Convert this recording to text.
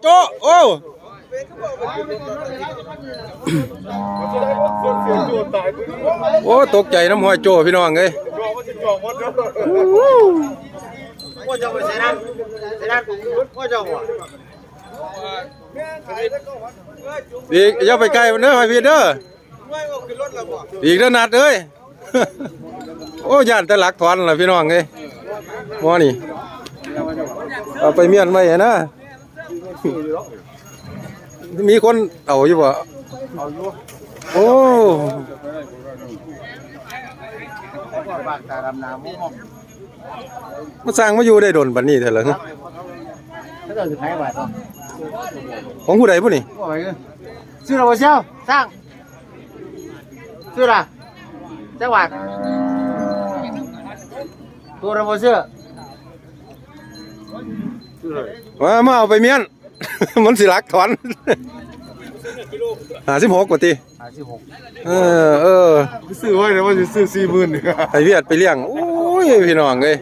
ໂຈ້ ໂອ້ ໂອ້ ຕົກໃຈນຳຫ້ອຍໂຈ້ພີ່ນ້ອງເອີຍ. ອີກຢ່າໄປໃກ້ເດີ ຫ້ອຍພີດເດີ. ອີກເດີນັດເອີຍ. ໂອ້ ຢ້ານແຕ່ຫຼັກຖອນລະພີ່ນ້ອງເອີຍ ໝໍນີ້ ເອົາໄປມ້ຽນໄວ້ຫັ້ນນະ. ມີຄົນເອົາຢູ່ບໍ່? ເອົາຢູ່. ໂອ້ ມາສ້າງມາຢູ່ໄດ້ດົນປານນີ້ແທ້ລະ. ເຂົາເຈົ້າຊິຂາຍບາດເນາະ ຂອງຜູ້ໃດຜູ້ນີ້? ຊື້ແລ້ວບໍ່ເຊວ? ສ້າງ ຊື້ລະ ຈັກບາດ? ໂຕລະບໍ່ຊື້. ມາ ມາເອົາໄປມ້ຽນ ມັນຊິຫຼັກຖອນ. ຫ້າສິບຫົກວ່າຕິ? ຫ້າສິບຫົກ. ເອີ ເອີ ຊື້ໄວ້ແຕ່ວ່າຊິຊື້ສີ່ໝື່ນ ໃຫ້ວຽດໄປລ້ຽງ. ໂອ້ຍ ພີ່ນ້ອງເອີຍ.